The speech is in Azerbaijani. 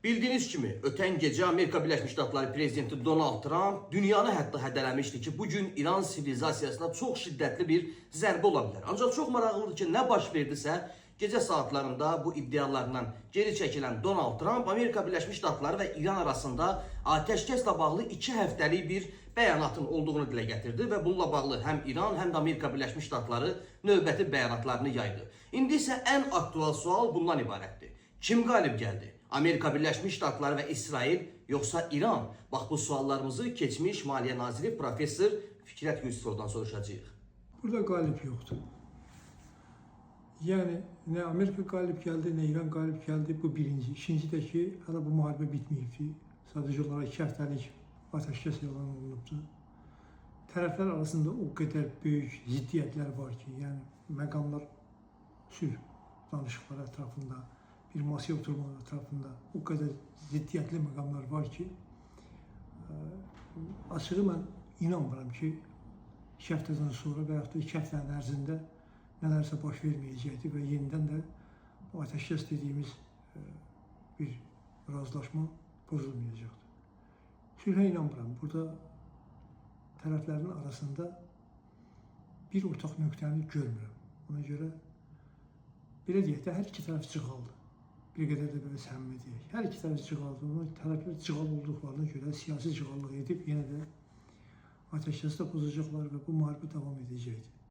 Bildiyiniz kimi, ötən gecə Amerika Birləşmiş Ştatları prezidenti Donald Trump dünyanı hətta hədələmişdi ki, bu gün İran sivilizasiyasına çox şiddətli bir zərbə ola bilər. Ancaq çox maraqlıdır ki, nə baş verdisə, gecə saatlarında bu iddialarından geri çəkilən Donald Trump Amerika Birləşmiş Ştatları və İran arasında atəşkəslə bağlı 2 həftəlik bir bəyanatın olduğunu dilə gətirdi və bununla bağlı həm İran, həm də Amerika Birləşmiş Ştatları növbəti bəyanatlarını yaydı. İndi isə ən aktual sual bundan ibarətdir. Kim qalib gəldi? Amerika Birləşmiş Ştatları və İsrail yoxsa İran? Bax bu suallarımızı keçmiş Maliyyə naziri professor Fikrət Yusifovdan soruşacağıq. Burada qalib yoxdur. Yəni nə Amerika qalib gəldi, nə İran qalib gəldi. Bu birinci. İkinci də ki, hələ bu müharibə bitməyibdi. Sadəcə olaraq 2 həftəlik atəşkəs elan olunubdur. Tərəflər arasında o qədər böyük ziddiyyətlər var ki, yəni məqamlar sülh danışıqları ətrafında, bir masaya oturmaq ətrafında o qədər ziddiyyətli məqamlar var ki, açığı mən inanmıram ki, 2 həftədən sonra və yaxud da 2 həftənin ərzində nələrsə baş verməyəcəkdir və yenidən də bu atəşkəs dediyimiz bir razılaşma pozulmayacaqdır. Sülhə inanmıram. Burada tərəflərin arasında bir ortaq nöqtəni görmürəm. Ona görə belə deyək də, hər iki tərəf cığaldı. Bir qədər də belə səmimi deyək. Hər iki tərəf cığaldı. Ona tərəflər cığal olduqlarına görə siyasi cığallıq edib yenə də atəşkəsi də pozacaqlar və bu müharibə davam edəcəkdir.